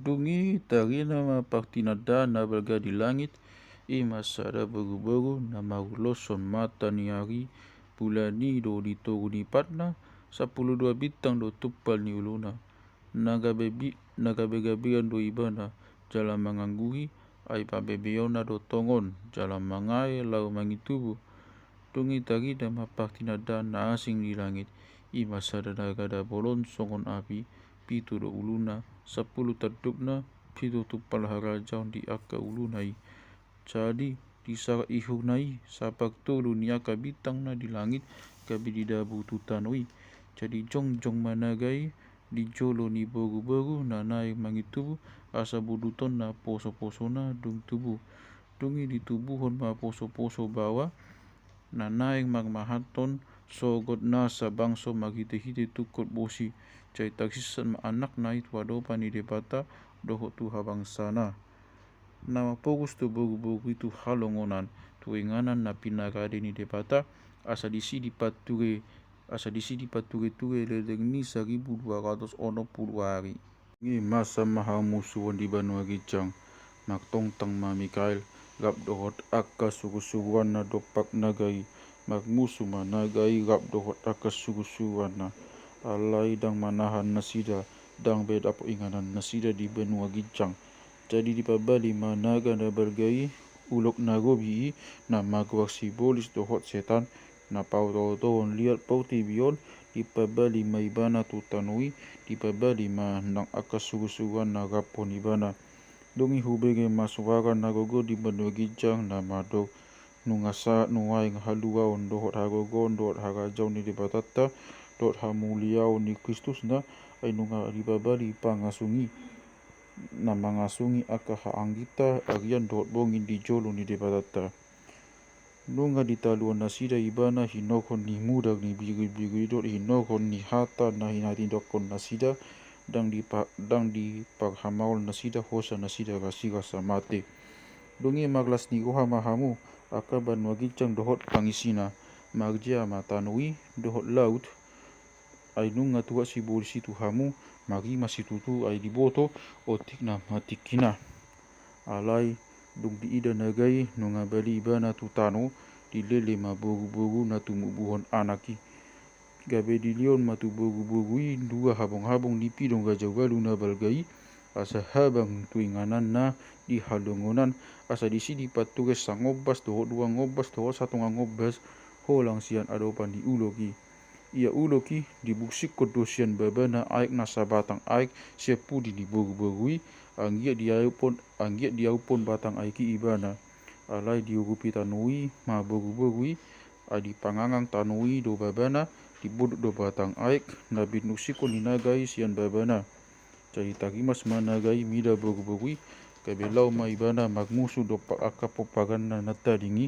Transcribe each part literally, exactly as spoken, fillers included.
Dung i tarida ma partinandaan na balga di langit, i ma sada boruboru na maruloshon mata ni ari, bulan i do di togu ni patna, sampulu dua bintang do tumpal ni uluna. Na gabe bi-, na gabegabean do ibana, jala mangangguri, ai pabebeonna do tongon, jala mangae laho mangitubu. Dung i tarida ma partinandaan na asing di langit, i ma sada naga na bolon songon api, pitu do uluna, sampulu tandukna, pitu tumpal harajaon di angka uluna i. Jadi, disarat ihurna i, sapar tolu ni angka bintang na di langit, gabe didabu tu tano i. Jadi jongjong ma naga i di jolo ni boruboru na naeng mangitubu, asa buduton na posoposona dung tubu. Dung i ditubuhon ma posoposo baoa, na naeng marmahanhon sogot nasa bangso marhitehite tungkot bosi, jadi tarsirsat ma anakna i tu adopan ni Debata dohot tu habangsana. Na mampogos tu boruboru i tu halongonan, tu inganan na pinarade ni Debata, asa disi dipature, asa disi dipatureture leleng ni saribu dua ratus onom pulu ari. Dung i masa ma hamusuon di banua ginjang, martongtang ma Mikael, rap dohot angka surusuruanna dompak naga i, marmusu ma naga i rap dohot angka surusuruanna. Alai ndang manahan nasida, ndang be dapot inganan nasida di banua ginjang. Jadi dipabali ma naga na balga i, ulok na robi i, na magoar sibolis dohot setan, na paotootohon liat portibi on, dipabali ma ibana tu tano i, dipabali ma nang angka surusuruanna raphon ibana. Dung i hubege ma suara na gogo di banua ginjang na mandok, nunga sahat nuaeng haluaon dohot hagogoon dohot harajaon ni Debatanta, dohot hamuliaon ni Kristusna, ai nunga dipabali pangasung i, na mangasungi angka haangginta arian dohot bongin di jolo ni Debatanta. Nunga ditaluhon nasida ibana hinorhon ni mudar ni biribiru i dohot hinorhon ni hata na hinatindanghon nasida, ndang dipa-, ndang diparhamaol nasida hosa nasida rasirasa mate. Dung i marlas ni roha ma hamu, angka banua ginjang dohot pangisina, marjea ma tano i dohot laut, ai nunga tuat sibolis i tu hamu, marima situtu ai diboto otik nama tingkina. Alai, dung diida naga i nunga bali ibana tu tano, dilele ma boruboru na tumubuhon anak i. Gabe dilehon ma tu boruboru i dua habonghabong ni pidong raja ualu na balga i, asa habang tu ingananna di halongonan, asa disi dipature sangombas dohot duangombas dohot satongangombas, holang sian adopan ni ulok i. Ia ulok i dibuksikkon do sian babana aek na sabatang aek sian pudi ni boruboru i, anggiat diauphon, anggiat diauphon batang aek i ibana. Alai diurupi tano i ma boruboru i, ai dipangangang tano i do babana, dibodok do batang aek na binuksikkon ni naga i sian babana. Jadi tarimas ma naga i mida boruboru i, gabe laho ma ibana marmusu dompak angka pomparanna na tading i,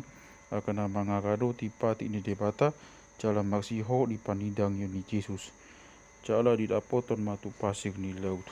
angka na mangaradoti patik ni Debata, jala marsihol di panindangion ni Jesus. Jala didapothon ma tu pasir ni laut.